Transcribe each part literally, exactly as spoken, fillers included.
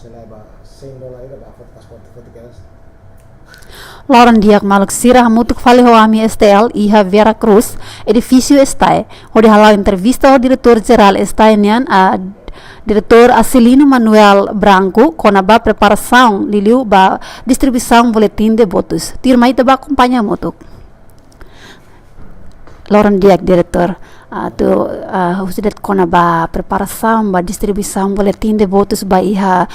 Selae ba cem dólar ida ba foti pasaporte foti kedas. Loron di'ak maluk sira, hamutuk fali ho ami S T L iha Vera Cruz, edifísiu STAE, hodi hala'o entrevista ho diretór jerál STAE nian, a diretór Acilino Manuel Branco, kona-ba preparasaun liuliu ba distribuisaun boletin de votus. Tuir mai ita bá akompaña hamutuk. Loron di'ak diretór, ah, atu, ah, husu de'it kona-ba preparasaun ba distribuisaun boletin de votus ba iha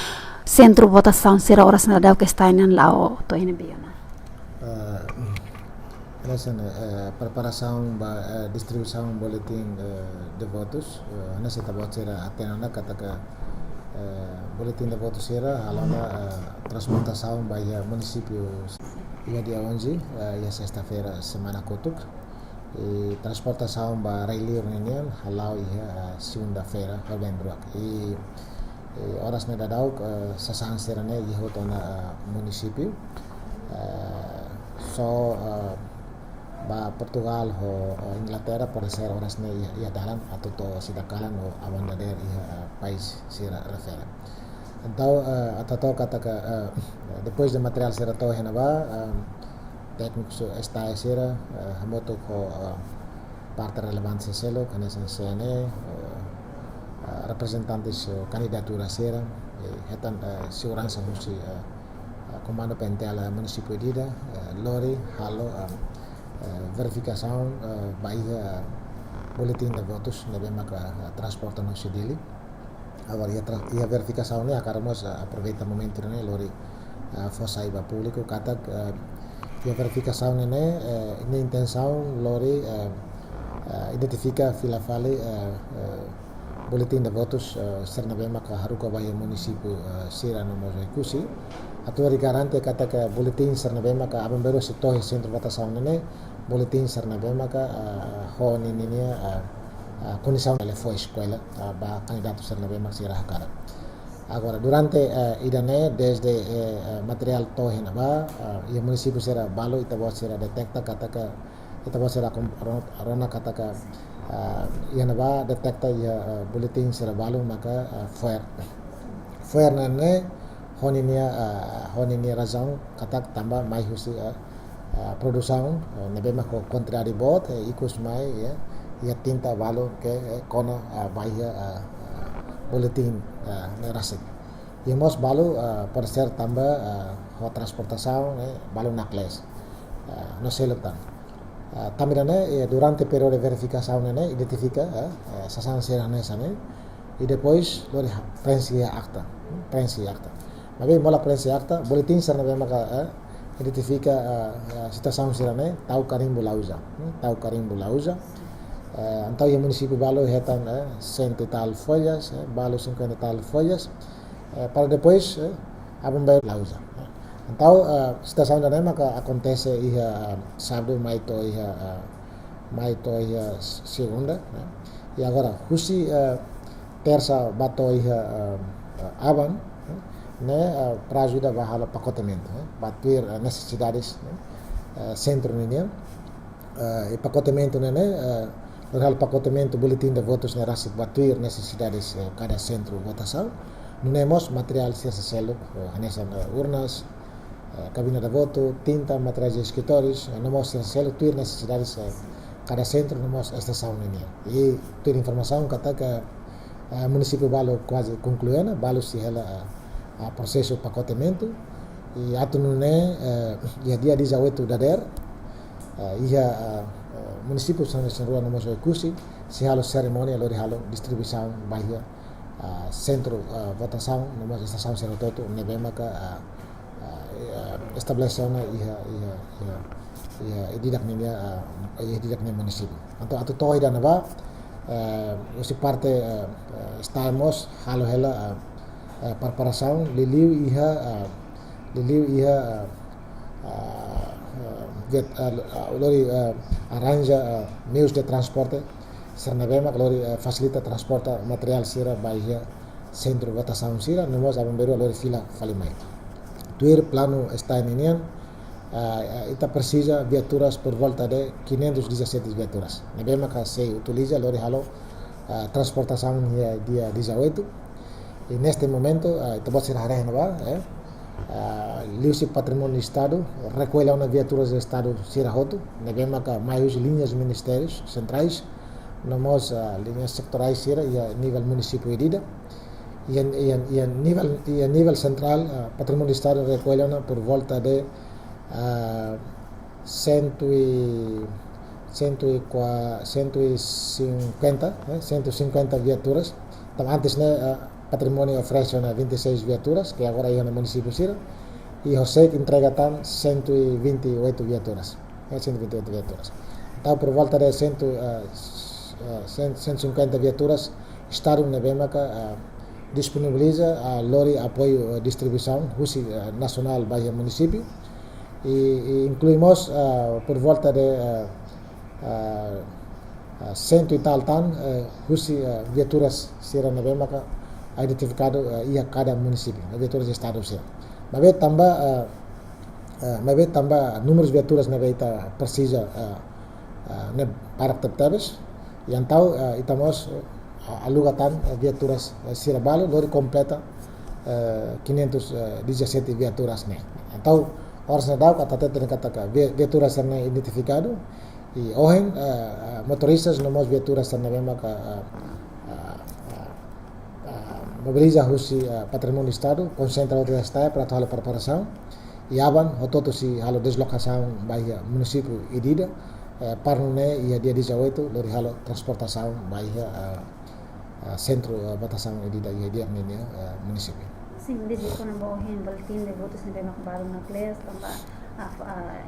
sentru votasaun sira oras ne'e daudaun STAE nian la'o to'o iha ne'ebé ona. Ah, hanesan, eh, preparasaun ba, eh, distribuisaun boletin, eh, de votus, eh, hanesan ita-boot sira hatene ona katak, eh, boletin de votus sira halo ona, eh, transportasaun ba iha munisípiu iha dia onze, eh, iha sesta-feira semana kotuk. I transportasaun ba rai-liur ninian hala'o iha, eh, segunda-feira, novembru. I, i oras ne'e daudaun, eh, sasán sira-ne'e iha hotu ona, eh, munisípiu. Eh, só, eh, ba Portugal ho, eh, Inglaterra, pode ser oras ne'e iha, iha dalan, atu to'o seidauk kalan ou aban dadeer iha, eh, país sira refere. Entaun, eh, atu hato'o katak, eh, depois de materiál sira to'o iha ne'ebá, eh, tékniku STAE sira, eh, hamutuk ho, eh, parte relevante sira seluk, hanesan CNE, eh, eh, reprezentantes, eh, kandidatura sira, eh, hetan, eh, seguransa husi, eh, eh, Komandu PNTL, eh, munisípiu ida-idak, eh, lori halo, eh, eh, verifikasaun, eh, ba iha, eh, boletin de votus ne'ebé maka, eh, transporta ona husi Dili. Agora, iha tra-, iha verifikasaun ne'e hakarak mós, eh, aproveita momentu ne'e lori, eh, fó sai ba públiku katak, eh, iha verifikasaun ne'e, eh, nia intensaun lori, eh, eh, identifika fila fali, eh, eh, boletin de votus, eh, sira ne'ebé maka haruka ba iha munisípiu, eh, sira no mós Oekusi. Atu hodi garante katak boletin sira ne'ebé maka aban-bainrua sei to'o iha sentru votasaun ne'e, boletin sira ne'ebé maka, eh, ho ninia, eh, eh, kondisaun ne'ebé foin eskolha, eh, ba kandidatu sira ne'ebé maka sira hakarak. Agora, durante, eh, ida-ne'e, desde, eh, eh, materiál to'o iha ne'ebá, eh, iha munisípiu sira balu, ita-boot sira deteta katak, ita-boot sira kom-, ro-, rona katak, eh, iha ne'ebá deteta iha, eh, boletin sira balu maka, eh, fo'er. Fo'er ne'e, ne'e, ho ninia, eh, ho ninia razaun katak tanba mai husi, eh, eh, produsaun, eh, ne'ebé maka ho kuantidade boot, eh, ikus mai, ya, iha tinta balu ke, eh, kona, eh, ba iha, eh, eh, boletin, eh, ne'e rasik. Iha mós balu, eh, pode ser tanba, eh, ho transportasaun, eh, balu naklees, eh, no seluk tan. Eh, tanba ida-ne'e, eh, durante períodu verifikasaun ne'e, identifika, eh, eh, sasán sira hanesan ne'e, i depois lori ha-, prenxe akta, hmm, prenxe akta. Maibé molok prenxe akta, boletin sira ne'ebé maka, eh, identifika, eh, eh, situasaun sira-ne'e, tau karimbu la uza, hmm, tau karimbu la uza. Eh, entaun iha munisípiu balu hetan, eh, cento e tal folhas, eh, balu cinquenta e tal folhas, eh, para depois, eh, aban-bainrua la uza, eh. Entaun, eh, situasaun ida-ne'e maka akontese iha, eh, sábadu mai to'o iha, eh, mai to'o iha s-, segunda, eh. I agora, husi, eh, tersa ba to'o iha, eh, eh, aban, eh, ne'e, eh, prazu ida ba halo pakotementu, eh, ba tuir, eh, nesesidades, eh, eh, sentru ninian. Eh, i pakotementu ne'e, ne'e, eh, lori halo pakotementu boletin de votus ne'e rasik ba tuir nesesidades, eh, kada sentru votasaun. Nune'e mós materiál sira seluk, eh, hanesan, eh, urnas, eh, kabina de votu, tinta, materiais de escritórios, eh, no mós sira seluk tuir nesesidades, eh, kada sentru no mós estasaun ninian. I tuir informasaun katak, eh, munisípiu balu kuaze konklui ona, balu sei hela, eh, eh, prosesu pakotementu. I atu nune'e, eh, iha dia dezoito dadeer, eh, iha, eh, eh, munisípiu San Vicente Rua no mós Oekusi, sei halo serimónia lori halo distribuisaun ba iha, eh, sentru, eh, votasaun no mós estasaun sira hotu-hotu ne'ebé maka, eh, eh, eh, estabelese ona iha, iha, iha, iha ida-idak ninia, eh, iha ida-idak nia munisípiu. Entaun atu to'o iha ne'ebá, eh, husi parte, eh, eh, STAE mós halo hela, eh, eh, preparasaun liuliu iha, eh, liuliu iha, eh, eh, eh, vet-, eh, eh, lori, eh, arranja, eh, meius de transporte sira ne'ebé maka lori, eh, fasilita transporta materiál sira ba iha sentru votasaun sira, no mós aban-bainrua lori fila fali mai. Tuir planu STAE ninian, ah, ah, ita presiza viaturas por volta de quinhentos e dezassete viaturas ne'ebé maka sei utiliza lori halo, ah, transportasaun iha dia dezoito. E neste momento, ah, ita-boot sira haree ne'ebá, eh, ah, liuhusi Patrimóniu Estadu, rekolla ona viaturas Estadu sira hotu, ne'ebé maka mai husi liñas ministérius sentrais, no mós, ah, liñas setorais sira iha nivel munisípiu ida-idak. Iha, iha, iha nivel, iha nivel sentrál, ah, Patrimóniu Estadu rekolla ona por volta de, ah, cento e, cento e qua-, cento e cinquenta, eh, cento e cinquenta viaturas. Tanba antes ne'e, eh, Patrimóniu oferese ona vinte e seis viaturas, ke agora iha ona munisípiu sira. I ha'u sei entrega tan cento e vinte e oito viaturas, eh, cento e vinte e oito viaturas. Entaun, por volta de cento, eh, eh, cem, cento e cinquenta viaturas, Estadu ne'ebé maka, eh, disponibiliza, eh, lori apoiu, eh, distribuisaun husi, eh, nasionál ba iha munisípiu. I, i inklui mós, ah, por volta de, ah, ah, ah, cento e tal tan, eh, husi, ah, viaturas sira ne'ebé maka identifikadu, ah, iha kada munisípiu, viaturas Estadu sira. Maibé tanba, ah, ah, maibé tanba númerus viaturas ne'ebé ita presiza, ah, ah, ne'e barak tebetebes, i entaun, ah, ita mós, ah, aluga tan, ah, viaturas, ah, sira balu, lori kompleta, ah, quinhentos e dezassete viaturas ne'e. Entaun, oras ne'e daudaun ita hatete katak vi-, viaturas sira ne'e identifikadu, i ohin, ah, ah, motoristas no mós viaturas sira ne'ebé maka, ah, ah, ah, ah, mobiliza husi, ah, Patrimóniu Estadu, konsentra hotu iha STAE para atu halo preparasaun, i aban hotu-hotu sei halo deslokasaun ba iha munisípiu ida-idak, eh, para nune'e iha dia dezoito lori halo transportasaun ba iha, eh, eh, sentru, eh, votasaun ida-idak iha di'ak ninia, eh, munisípiu. Sin, dezde kuandu ba ohin boletin de votus ne'ebé mak balu naklees, tanba, ah, f-, ah,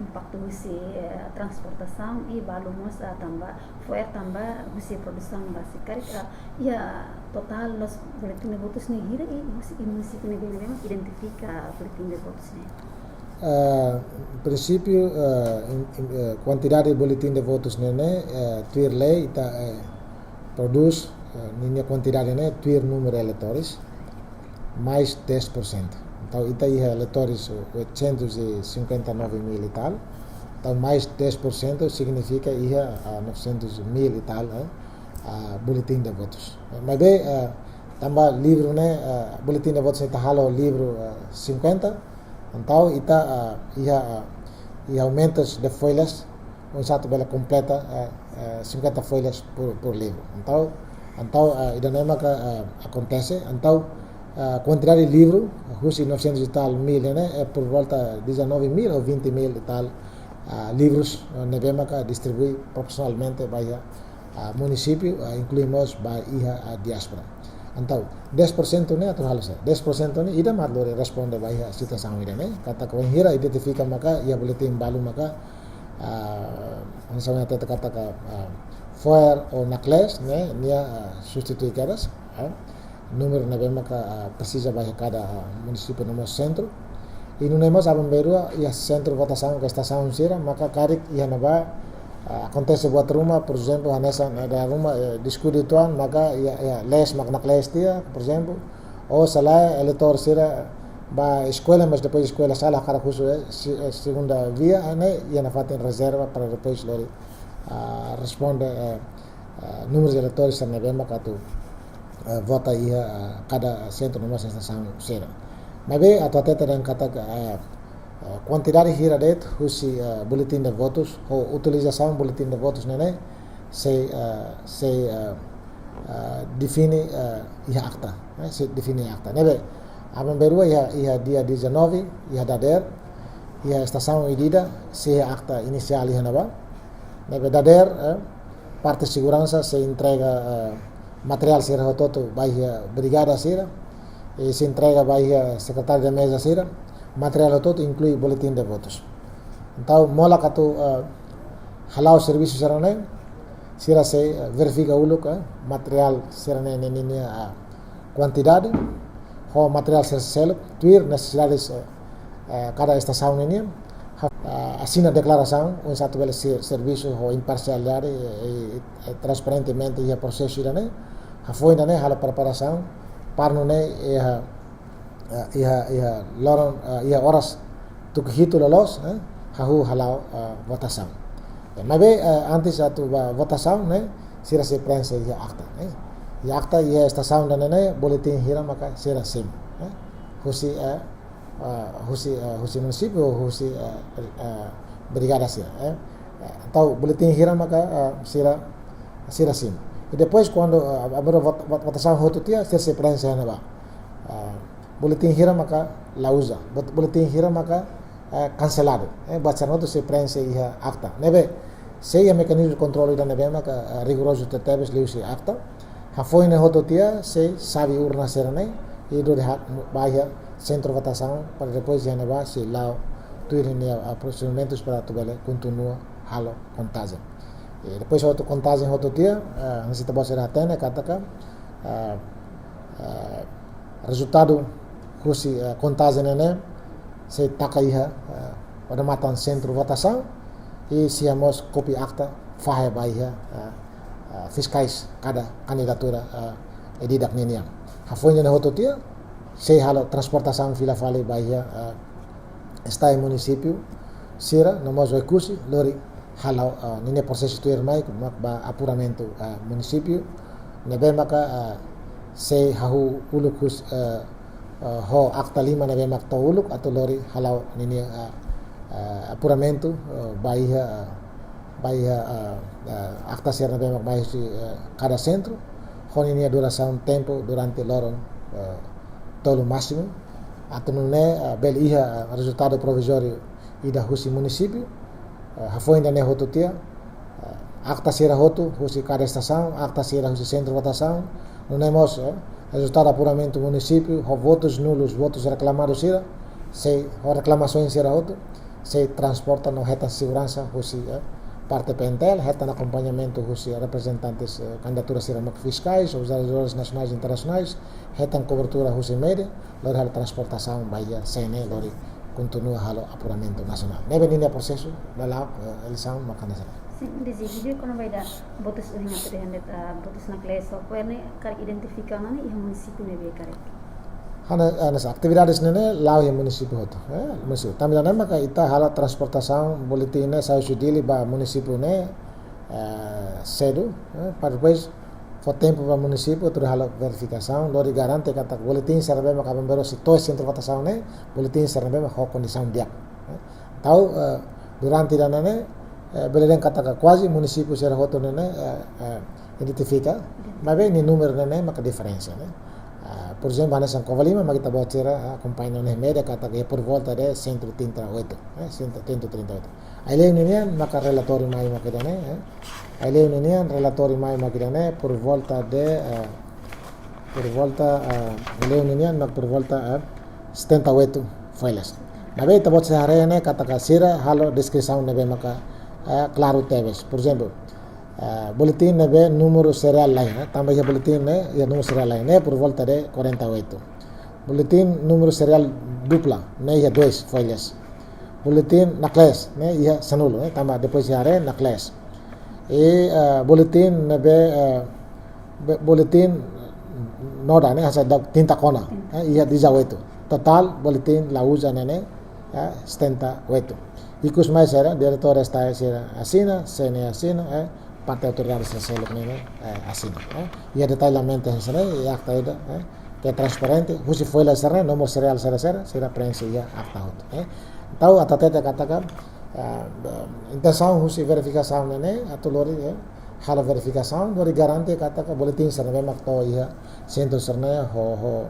impaktu husi, eh, transportasaun i balu mós, ah, tanba fo'er tanba husi produsaun bázika. Karik, ah, iha totál loos boletin de votus ne'e hira i husi, i munisípiu ne'ebé, ne'ebé mak identifika boletin de votus ne'e? Ah, prinsípiu, ah, in, in, eh, kuantidade boletin de votus ne'e, ne'e, eh, tuir lei ita, eh, prodús, eh, ninia kuantidade ne'e tuir númeru eleitores, mais dez por cento. Entaun, ita iha eleitores oitocentos e cinquenta e nove mil e tal. Entaun, mais dez por cento signifika iha, ah, novecentos mil e tal, eh, ah, boletin de votus. Maibé, ah, tanba livru ne'e, ah, boletin de votus ne'e ita halo livru, ah, cinquenta, entaun ita, ah, iha, ah, iha aumentus de folhas, oinsá atu bele kompleta, eh, eh, cinquenta folhas por, por livru. Entaun, entaun, eh, ida-ne'e maka, eh, akontese. Entaun, eh, kuantidade livru, husi novecentos e tal mil ne'e, eh, por volta dezanove mil ou vinte mil e tal, ah, livrus, eh, ne'ebé maka distribui proporsionalmente ba iha, ah, munisípiu, ah, inklui mós ba iha, ah, diáspora. Entaun, dez por cento ne'e atu halo saida? Dez por cento ne'e ida mak lori responde ba iha situasaun ida-ne'e. Katak bainhira identifika maka iha boletin balu maka, ah, hanesan ohin hatete katak, ah, fo'er ou naklees ne'e, nia, ah, substitui kedas, ah, númeru ne'ebé maka, ah, presiza ba iha kada, ah, munisípiu no mós sentru. I nune'e mós aban-bainrua iha sentru votasaun ka estasaun sira, maka karik iha ne'ebá, ah, akontese buat ruma, por ezemplu, hanesan, eh, dala ruma, eh, diskute uitoan, maka iha, iha lees mak naklees tiha, por ezemplu, ou se lae eleitór sira bá eskolla, mas depois eskolla sala, hakarak husu, eh, se-, eh, segunda via, eh, ne'e iha nafatin rezerva para depois lori, ah, responde, eh, ah, númeru de eleitores sira ne'ebé maka atu, ah, vota iha, ah, kada sentru no mós estasaun sira. Maibé atu hatete dehan katak, ah, ah, kuantidade hira de'it husi, ah, boletin de votus, ou utilizasaun boletin de votus ne'e ne'e, sei, ah, sei, ah, ah, define, ah, iha akta, eh, sei define iha akta. Ne'ebé, aban-bainrua iha, iha dia dezanove, iha dadeer, iha estasaun ida-idak, sei iha akta inisiál iha ne'ebá. Ne'ebé dadeer, eh, parte seguransa sei entrega, eh, materiál sira hotu-hotu ba iha brigada sira, i sei entrega ba iha sekretáriu de meza sira, materiál hotu-hotu inklui boletin de votus. Entaun, molok atu, eh, hala'o servisu sira-ne'e, sira sei, eh, verifika uluk, eh, materiál sira-ne'e, ne'e, ne'e, ne'e, eh, kuantidade, ho materiál sira seluk, tuir nesesidades, eh, eh, kada estasaun ninian, ha-, eh, asina deklarasaun, oinsá atu bele se-, servisu ho imparsialidade, eh, eh, eh, transparentemente iha prosesu ida-ne'e, hafoin ida-ne'e halo preparasaun, para nune'e, eh, eh, iha, iha loron, eh, iha oras tuku hitu loloos, eh, hahú hala'o, eh, votasaun. Eh, maibé, eh, antes atu ba votasaun, ne'e, sira sei prenxe iha akta, eh. Iha akta iha estasaun ida-ne'e ne'e, boletin hira maka sira simu, eh? Husi, eh, eh, husi, eh, husi munisípiu, husi, eh, bri-, eh, brigada sira, eh? Eh, entaun, boletin hira maka, eh, sira, sira simu. I depois, kuandu, eh, abre vot-, vot-, votasaun hotu tiha, sira sei preenxe iha ne'ebá. Eh, boletin hira maka la uza, bot-, boletin hira maka, eh, kanseladu. Eh, buat sira-ne'e hotu sei preenxe iha akta. Ne'ebé, sei iha mekanizmu kontrolu ida ne'ebé maka, eh, rigorozu tebetebes liuhusi akta. Hafoin ne'e hotu tiha, sei xave urna sira-ne'e, i duni ha-, ba iha sentru votasaun, para depois iha ne'ebá sei la'o tuir ninia, ah, prosedimentus para atu bele kontinua halo kontajen. I depois hotu kontajen hotu tiha, eh, hanesan ita-boot sira hatene katak, eh, eh, rezultadu husi, eh, kontajen ne'e ne'e sei taka iha, eh, odamatan sentru votasaun, i sei iha mós kópia akta fahe ba iha, eh, eh, fiskais kada kandidatura, eh, ida-idak ninian. Hafoin ne'e hotu tiha, sei halo transportasaun fila fali ba iha, eh, STAE munisípiu sira, no mós Oekusi, lori halo, eh, ninia prosesu tuirmai, mak ba apuramentu, eh, munisípiu, ne'ebé maka, eh, sei hahú uluk hus-, eh, eh, ho akta lima ne'ebé mak to'o uluk atu lori halo ninia, eh, eh, apuramentu, eh, ba iha, eh, ba iha, eh, eh, akta sira ne'ebé mak mai husi, eh, kada sentru, ho ninia durasaun tempu durante loron, eh, tolu másimu, atu nune'e, eh, bele iha, eh, rezultadu provizóriu ida husi munisípiu, eh, hafoin ida-ne'e hotu tiha, eh, akta sira hotu husi kada estasaun, akta sira husi sentru votasaun, nune'e mós, eh, rezultadu apuramentu munisípiu, ho votus nulus, votus reklamadu sira, sei, ho reklamasaun sira hotu, sei transporta no hetan seguransa husi, eh, parte PNTL, hetan akompañamentu husi reprezentantes, eh, kandidatura sira mak fiskais, observadores nasionais i internasionais, hetan kobertura husi média, lori halo transportasaun ba iha CNE, lori kontinua halo apuramentu nasionál. Ne'ebé ninia prosesu, lala'ok, eh, eleisaun mak hanesan ne'e. Sin, dezde vídeo kona-ba ida votus ohin atu dehan de'it, ah, votus naklees, só ko ne'e karik identifika ona ne'e iha munisípiu ne'ebé karik? Hanesan, hanesan atividades ne'e ne'e la'o iha munisípiu hotu, eh, munisípiu. Tanba ida-ne'e maka ita halo transportasaun boletin ne'e sai husi Dili ba munisípiu ne'e, eh, sedu, eh, para depois fó tempu ba munisípiu atu halo verifikasaun, lori garante katak boletin sira ne'ebé maka aban-bainrua sei to'o iha sentru votasaun ne'e, boletin sira ne'ebé maka ho kondisaun di'ak. Eh, entaun, eh, durante ida-ne'e ne'e, eh, bele dehan katak kuaze munisípiu sira hotu ne'e ne'e, eh, eh, identifika, maibé nia númeru ne'e ne'e maka diferensa, ne'e. Ah, por ezemplu, hanesan Covalima, mak ita-boot sira, ah, akompaña ona iha média katak iha por volta de cento e trinta e oito, eh, cento, cento e trinta e oito. Aileu ninian maka relatóriu mai mak ida-ne'e, eh. Aileu ninian relatóriu mai mak ida-ne'e por volta de, eh, por volta, eh, aileu ninian mak por volta, eh, setenta e oito folhas. Maibé ita-boot sira haree ne'e katak sira halo deskrisaun ne'ebé maka, eh, klaru tebes. Por ezemplu, eh, boletin ne'ebé númeru seriál laiha, eh, tanba iha boletin ne'e iha númeru seriál laiha, ne'e por volta de quarenta e oito. Boletin númeru seriál dupla, ne'e iha dois folhas. Boletin naklees, ne'e iha sanulu, eh, tanba depois iha haree naklees. I, eh, boletin ne'ebé, eh, be-, boletin noda, ne'e hanesan daudaun tinta kona, eh, iha dezoito. Totál boletin la uza ne'e ne'e, eh, setenta e oito. Ikus mai sira, diretór STAE sira asina, CNE asina, eh, parte autoridade sira seluk ne'e ne'e, eh, asina, eh. Iha detallamento hanesan ne'e, iha akta ida, eh, ke transparente, husi folha sira-ne'e, númeru seriál sira-sira, sira preenxe iha akta hotu, eh. Entaun, ita hatete katak, eh, intensaun husi verifikasaun ne'e ne'e, atu lori, eh, halo verifikasaun, lori garante katak boletin sira ne'ebé mak to'o iha sentru sira-ne'e ho, ho,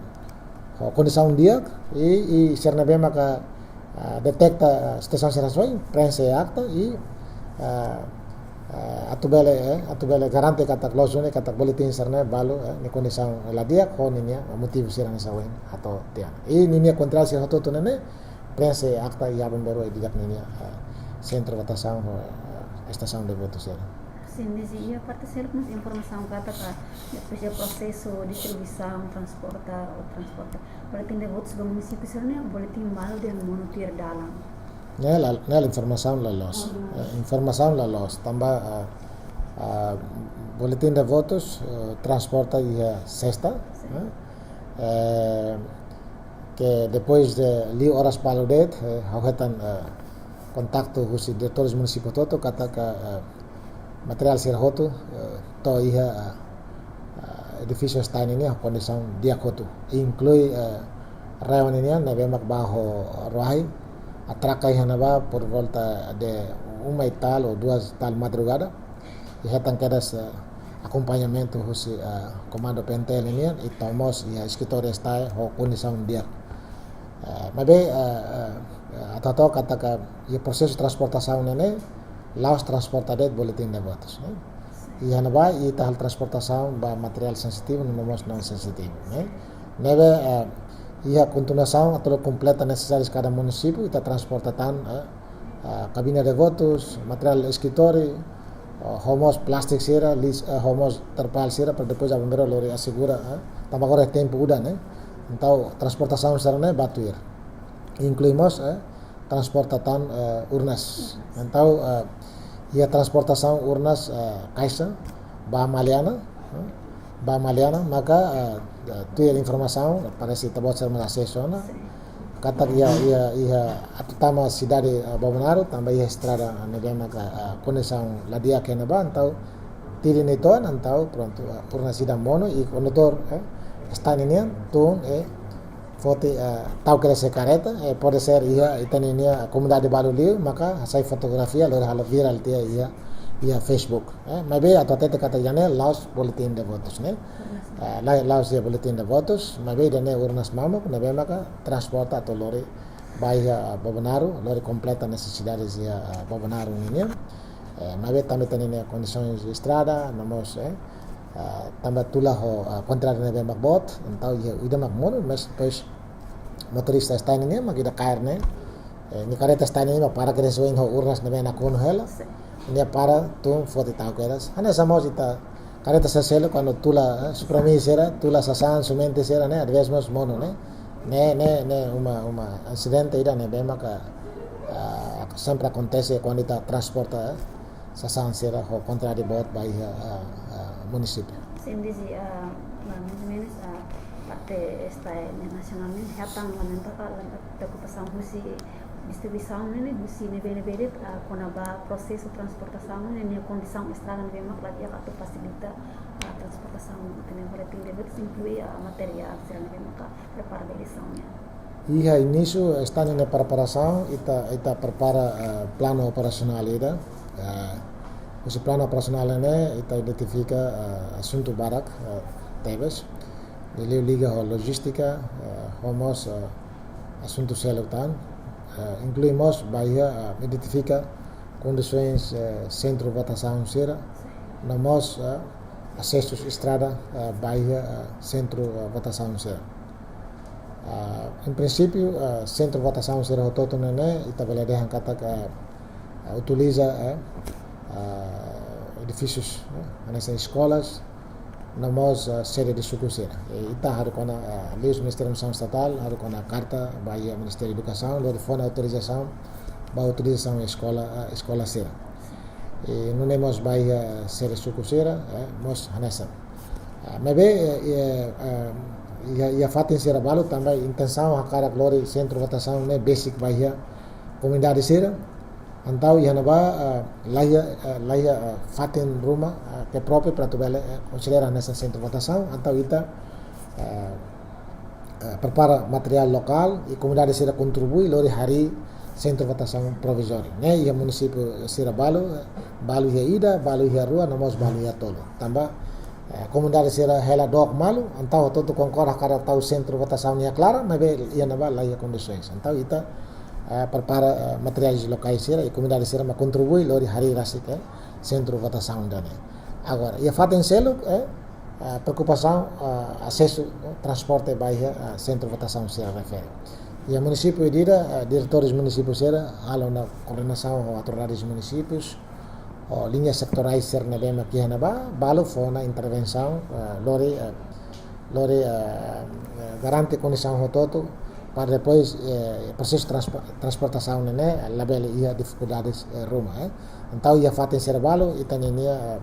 ho kondisaun di'ak, i, i sira ne'ebé maka, ah, deteta, ah, situasaun sira soin, preenxe akta, i, ah, ah, atu bele, eh, atu bele garante katak loos duni katak boletin sira-ne'e balu, eh, nia kondisaun la di'ak, ho ninia motivu sira hanesan ohin hato'o tiha ona. I ninia kontráriu sira hotu-hotu ne'e ne'e, preenxe akta iha aban-bainrua ida-idak ninia, eh, sentru votasaun ho, eh, estasaun de votu sira. Sin, dezde iha parte seluk mós informasaun katak, depois de prosesu distribuisaun, transporta, ou transporta boletin de votus ba munisípiu sira-ne'e, boletin balu dehan monu tuir dalan. Ne'e la, ne'e la informasaun la loos. Mhm. Eh, informasaun la loos. Tanba, eh, eh, boletin de votus, eh, transporta iha sesta, sin, eh, eh, ke depois de liu oras balu de'it, eh, ha'u hetan, eh, kontaktu husi diretores munisípiu hotu-hotu katak, eh, materiál sira hotu, eh, to'o iha, eh, eh, edifísiu STAE nian ho kondisaun di'ak hotu. Inklui, eh, reunion nian ne'ebé mak ba ho ruahi, atraka iha ne'ebá por volta de uma e tal ou duas e tal madrugada. I hetan kedas, eh, akompañamentu husi, eh, komandu PNTL nian, i tau mós iha eskritóriu STAE ho kondisaun di'ak. Eh, maibé, eh, eh, eh, atu hato'o katak iha prosesu transportasaun ne'e ne'e, la'ós transporta de'it boletin de votus, ne'e. Iha ne'ebá ita halo transportasaun ba materiál sensitivu, no mós non sensitivu, ne'e. Ne'ebé, eh, iha kontinuasaun atu kompleta nesesidades kada munisípiu, ita transporta tan, eh, eh, kabina de votus, materiál eskritóriu, eh, ho mós plástiku sira, lis-, eh, ho mós terpal sira, para depois aban-bainrua lori asegura, eh, tanba agora iha tempu udan, ne'e. Entaun, transportasaun sira-ne'e ba tuir. Inklui mós, eh, transporta tan, eh, urnas. Entaun, eh, iha transportasaun urnas, eh, kaixa, ba Maliana, eh, ba Maliana, maka, eh, eh, tuir informasaun, parese ita-boot sira mós asesu ona, katak iha, iha, iha atu tama sidade, eh, Bobonaro, tanba iha estrada, eh, ne'ebé maka, eh, kondisaun la di'ak iha ne'ebá, entaun, tiri ne'e to'o, entaun, prontu, eh, urnas ida monu, i kondutór, eh, STAE nian, tun, eh, foti, eh, tau kedas iha karreta, eh, pode ser iha ita-nia, nia komunidade balu liu, maka hasai fotografia, lori halo viral tiha iha, iha Facebook. Eh, maibé atu hatete katak iha ne'e la'ós boletin de votus, ne'e. Eh, la-, la'ós iha boletin de votus, maibé iha ne'e urnas mamuk, ne'ebé maka transporta atu lori ba iha, eh, Bobonaro, lori kompleta nesesidades iha, eh, Bobonaro nian. Eh, maibé tanba ita-nia kondisaun estrada, no mós, eh, eh, tanba tula ho, eh, kontráriu ne'ebé mak boot, entaun iha ida mak monu, mas depois motorista STAE nian mak ida kaer ne'e, eh, nia karreta STAE nian mak para kedas oin ho urnas ne'ebé nakonu hela, nia para tun foti tau kedas. Hanesan mós ita karreta sira seluk kuandu tula, eh, Suprami sira, tula sasán, simentu sira ne'e, às vezes mós monu ne'e. Ne'e, ne'e, ne'e uma, uma asidente ida ne'ebé maka, ah, sempre akontese kuandu ita transporta, eh, sasán sira ho kontráriu boot ba iha, ah, ah, munisípiu. Sin, desi, ah, ma-, mais ou menus, ah, parte STAE nian nasionál nian, hetan lamenta ka, lamenta preokupasaun husi distribuisaun ne'e, husi ne'ebé-ne'ebé de'it, ah, kona-ba prosesu transportasaun ne'e, nia kondisaun estrada ne'ebé mak la di'ak atu fasilita, ah, transportasaun ita-nia boletin de votus, inklui, ah, materiál sira ne'ebé maka prepara ba eleisaun nian. Iha inísiu, STAE nian preparasaun, ita, ita prepara, ah, planu operasionál ida, ah, husi planu operasionál ne'e, ita identifika, ah, asuntu barak, ah, tebes, liuliu liga ho lojístika, ah, ho mós, ah, asuntu seluk tan, eh, inklui mós ba iha, eh, identifika kondisoens, eh, sentru votasaun sira, no mós, eh, asesus estrada, eh, ba iha, eh, sentru, eh, votasaun sira. Ah, em princípio, eh, sentru votasaun sira hotu-hotu ne'e ne'e, ita bele dehan katak, eh, eh, utiliza, eh, eh, edifísius, eh, hanesan eskolas, no mós, eh, sede de suku sira. I ita haruka ona, eh, liuhusi Ministériu Administrasaun Estatál, haruka ona karta ba iha Ministériu Edukasaun, lori fó ona autorizasaun ba utilizasaun eskola, eh, eskola sira. I nune'e mós ba iha sede suku sira, eh, mós hanesan. Ah, maibé, eh, eh, eh, iha, iha fatin sira balu tanba intensaun hakarak lori sentru votasaun ne'e besik ba iha komunidade sira. Entaun iha ne'ebá, eh, la iha, eh, la iha, eh, fatin ruma, eh, ke própriu para atu bele, eh, konsidera hanesan sentru votasaun. Entaun ita, eh, eh, prepara materiál lokál i komunidade sira kontribui lori harii sentru votasaun provizóriu. Ne'e iha munisípiu sira balu, eh, balu iha ida, balu iha rua, no mós balu iha tolu. Tanba, eh, komunidade sira hela dook malu, entaun hotu-hotu konkorda hakarak tau sentru votasaun iha klaran, maibé iha ne'ebá la iha kondisoens. Entaun ita, eh, prepara, eh, materiais lokais sira, i komunidade sira mak kontribui lori harii rasik, eh, sentru votasaun ida-ne'e. Agora, iha fatin seluk, eh, eh, preokupasaun, eh, asesu, eh, transporte ba iha, eh, sentru votasaun sira refere. Iha munisípiu ida, eh, diretores munisípiu sira halo ona koordenasaun ho autoridades munisípius, ho liña setorais sira ne'ebé mak iha ne'ebá, balu fó ona intervensaun, eh, lori, eh, lori, eh, eh, garante kondisaun hotu-hotu, para depois, eh, prosesu transpo-, transportasaun ne'e ne'e labele iha difikuldades, eh, ruma, eh. Entaun iha fatin sira balu, ita-nia, eh,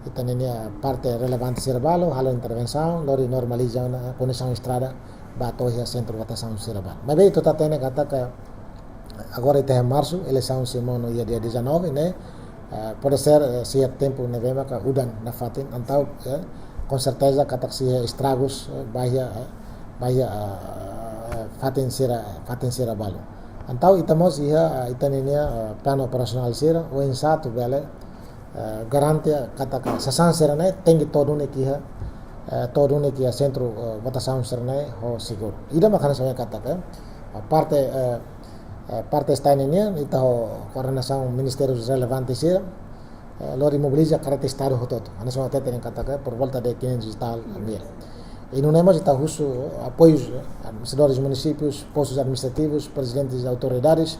ita-nia parte relevante sira balu halo intervensaun, lori normaliza ona, eh, kondisaun estrada ba to'o iha sentru votasaun sira balu. Maibé ita hatene katak agora ita iha marsu, eleisaun sei monu iha dia dezanove, ne'e, eh, pode ser, eh, sei iha tempu ne'ebé maka udan nafatin, entaun, eh, konserteza katak sei iha estragus, eh, ba iha, eh, ba iha, eh, fatin sira, fatin sira balu. Entaun ita mós iha, eh, ita ninia, eh, planu operasionál sira, oinsá atu bele, eh, garante katak sasán sira-ne'e tenke to'o duni iha, eh, to'o duni iha sentru, eh, votasaun sira-ne'e ho seguru. Ida mak hanesan katak, eh, parte, eh, eh, parte STAE nian, ita ho koordenasaun ministériu relevante sira, eh, lori mobiliza karreta Estadu hotu-hotu. Hanesan hatete dehan katak, eh, por volta de quinhentos e tal mil. I nune'e mós ita husu apoiu, eh, administradores munisípius, postus administrativus, prezidentes de autoridades,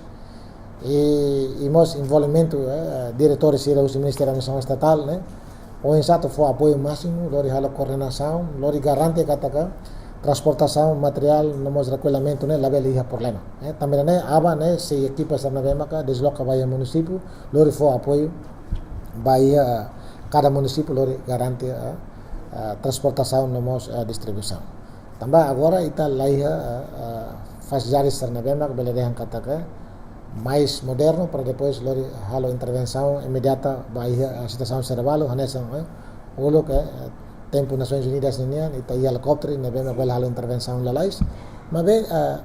i, i mós envolvimentu, eh, diretores sira husi Ministériu Administrasaun Estatál, ne'e. Oinsá atu fó apoiu másimu, lori halo koordenasaun, lori garante katak transportasaun, materiál, no mós rekollamentu ne'e labele iha problema. Eh, tanba ne'e, aban ne'e, sei ekipa sira ne'ebé maka desloka ba iha munisípiu, lori fó apoiu ba iha, eh, kada munisípiu, lori garante, eh, eh, transportasaun no mós, eh, distribuisaun. Tanba agora ita laiha, eh, eh, fasilidade sira ne'ebé mak bele dehan katak, eh, mais modernu para depois lori halo intervensaun imediata ba iha, eh, situasaun sira balu, hanesan, eh, uluk, eh, tempu Nasoins Unidas ninian, ita iha helikópteru, ne'ebé mak bele halo intervensaun lalais. Maibé, eh,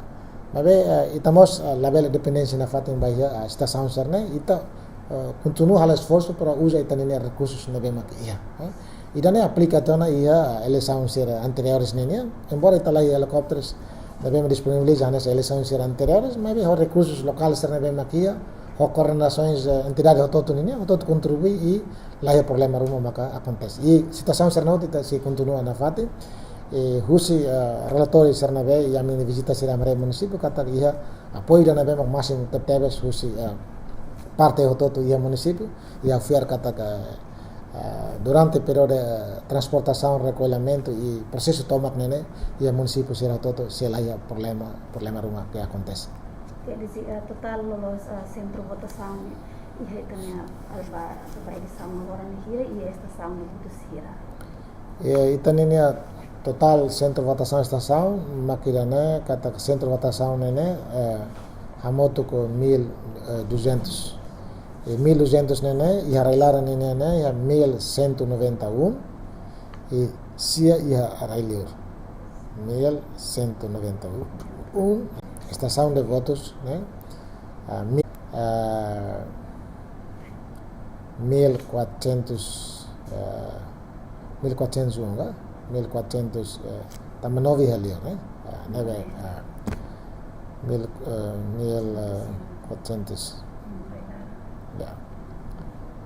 maibé, eh, ita mós, eh, labele dependénsia nafatin ba iha, eh, situasaun sira-ne'e, ita, eh, kontinua halo esforsu para uza ita ninia rekursus ne'ebé mak iha, eh. Ida-ne'e aplika tiha ona iha eleisaun sira anteriores ninian, embora ita laiha helikópterus ne'ebé mak disponibiliza hanesan eleisaun sira anteriores, maibé ho rekursus lokál sira ne'ebé mak iha, ho koordenasoins, eh, entidade hotu-hotu ninian, hotu-hotu kontribui i laiha problema ruma maka akontese. I situasaun sira-ne'e hotu ita sei kontinua nafatin, i husi, eh, relatóriu sira ne'ebé, i ami-nia vizita sira iha munisípiu, katak iha apoiu ida ne'ebé mak másimu tebetebes husi, eh, parte hotu-hotu iha munisípiu, i ha'u fiar katak, eh, durante períodu, eh, transportasaun, rekollamentu i prosesu tomak ne'e, iha munisípiu sira hotu-hotu sei laiha problema, problema ruma ke akontese. Quer dizer, eh, totál loloos, eh, sentru votasaun iha ita-nia, eh, ba, ba edisaun agora ne'e hira, i estasaun ne'e buat hira? Eh, ita ninia totál sentru votasaun estasaun, mak ida-ne'e, katak sentru votasaun ne'e, eh, hamutuk ho mil, eh, duzentos. E mil duzentos ne'e, iha rai-laran ne'e, iha mil cento e noventa e um, i sia iha rai-liur. Mil cento e noventa e um, estasaun de votus, ne'e? Ah, mi-, ah, mil quatrocentos, ah, mil quatrocentos e um, ka? Mil quatrocentos, eh, tanba nove iha liur, ne'e? Ah, ne'ebé, ah, mil, eh, mil, eh, quatrocentos. Ya.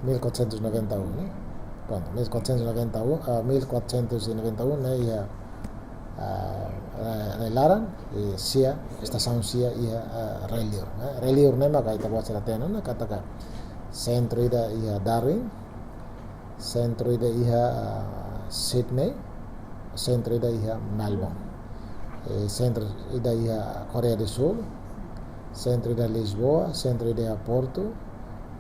Mil quatrocentos e noventa e um, ne'e? Prontu, mil quatrocentos e noventa e um, ah, mil quatrocentos e noventa e um, ne'e iha, ah, rai-, rai-laran, i sia, estasaun sia iha, ah, rai-liur, ne'e? Rai-liur ne'e maka ita-boot sira hatene ona, katak sentru ida iha Darwin, sentru ida iha, ah, Sydney, sentru ida iha Melbourne, eh, sentru ida iha Koreia do Sul, sentru ida Lisboa, sentru ida iha Portu,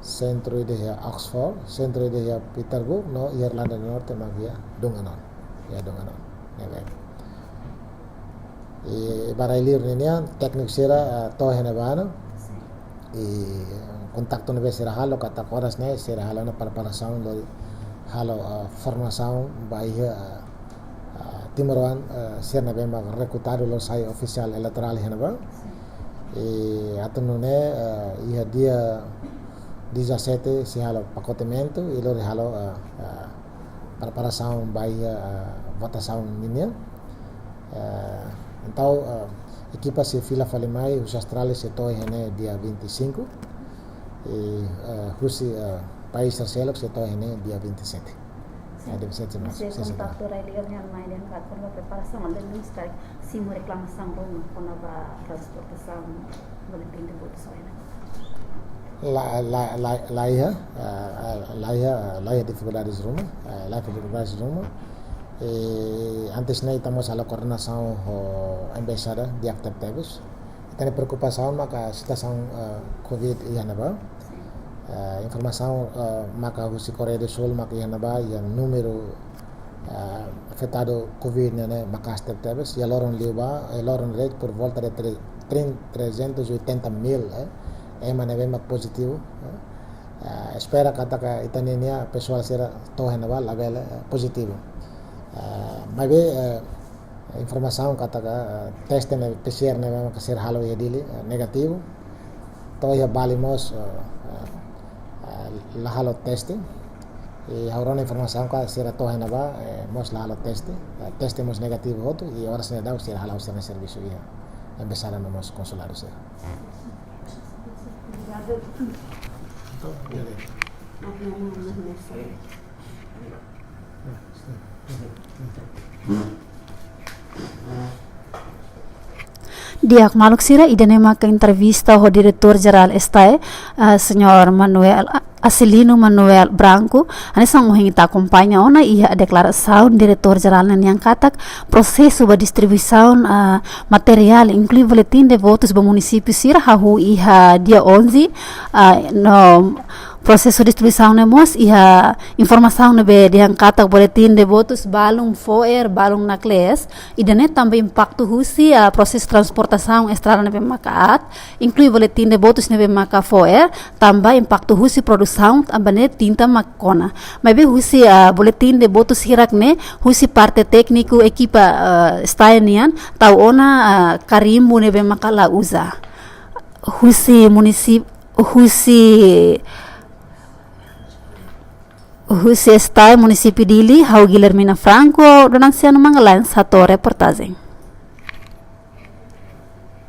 sentru ida iha Oxford, sentru ida iha Peterborough, no iha Irlanda do Norte mak iha Dungannon, iha Dungannon, ne'ebé. I ba rai-liur ninian, tékniku sira, ah, to'o iha ne'ebá ona. I kontaktu ne'ebé sira halo, katak oras ne'e sira halo ona preparasaun lori halo, ah, formasaun ba iha, ah, ah, timoroan, ah, sira ne'ebé mak rekrutadu lori sai ofisiál eleitorál iha ne'ebá. I atu nune'e, ah, iha dia dezassete sei halo pakotementu, i lori halo, ah, ah, preparasaun ba iha, ah, votasaun ninian. Eh, entaun, eh, ekipa sei fila fali mai, husi Austrália sei to'o iha ne'e dia vinte e cinco. I, eh, husi, eh, país terseirus sei to'o iha ne'e dia vinte e sete. Sin. Eh, dia vinte e sete de março. Sin, sin, kontaktu rai-liur nian mai dehan katak preparasaun, além de mós karik simu reklamasaun ruma kona-ba transportasaun, boletin de votasaun, ne'e? La, la, la, laiha, eh, eh, laiha, eh, laiha difikuldades ruma, eh, laiha difikuldades ruma. I antes ne'e ita mós halo koordenasaun ho embaixada di'ak tebetebes. Ita-nia preokupasaun maka situasaun, eh, covid iha ne'ebá. Eh, informasaun, eh, maka husi Koreia do Sul maka iha ne'ebá, iha númeru, eh, afetadu covid ne'e, ne'e maka'as tebetebes, iha loron liubá, iha loron de'it por volta de tre-, trin-, trezentos e oitenta mil, eh, ema ne'ebé mak pozitivu, eh. Eh, espera katak ita ninia pesoál sira to'o iha ne'ebá labele, eh, pozitivu. Maibé, eh, informasaun katak, eh, teste ne'e, P C R ne'ebé maka sira halo iha Dili, eh, negativu. To'o iha Bali mós, eh, eh, eh, la halo teste. I ha'u rona informasaun katak sira to'o iha ne'ebá, eh, mós la halo teste. Eh, teste mós negativu hotu, i oras ne'e daudaun sira hala'o sira-nia servisu iha embaixada no mós konsuladu sira. Di'ak maluk sira, ida-ne'e maka entrevista ho Diretór Jerál STAE, ah, Señór Manuel, ah, Acelino Manuel Branco. Hanesan ohin ita akompaña ona iha deklarasaun Diretór Jerál ne'e nian katak prosesu ba distribuisaun, ah, materiál, inklui boletin de votus ba munisípiu sira hahú iha dia onze, ah, no prosesu distribuisaun ne'e mós iha informasaun ne'ebé dehan katak boletin de votus balun fo'er, balun naklees. Ida-ne'e tanba impaktu husi, ah, prosesu transportasaun estrada ne'ebé maka aat, inklui boletin de votus ne'ebé maka fo'er, tanba impaktu husi produsaun, tanba ne'e tinta mak kona. Maibé husi, ah, boletin de votus hirak-ne'e, husi parte tékniku ekipa, ah, STAE nian tau ona, ah, karimbu ne'ebé maka la uza. Husi munisip-, husi, husi STAE munisípiu Dili, ha'u Guilhermina Franco, Donanciano Magalhães, hato'o reportajen.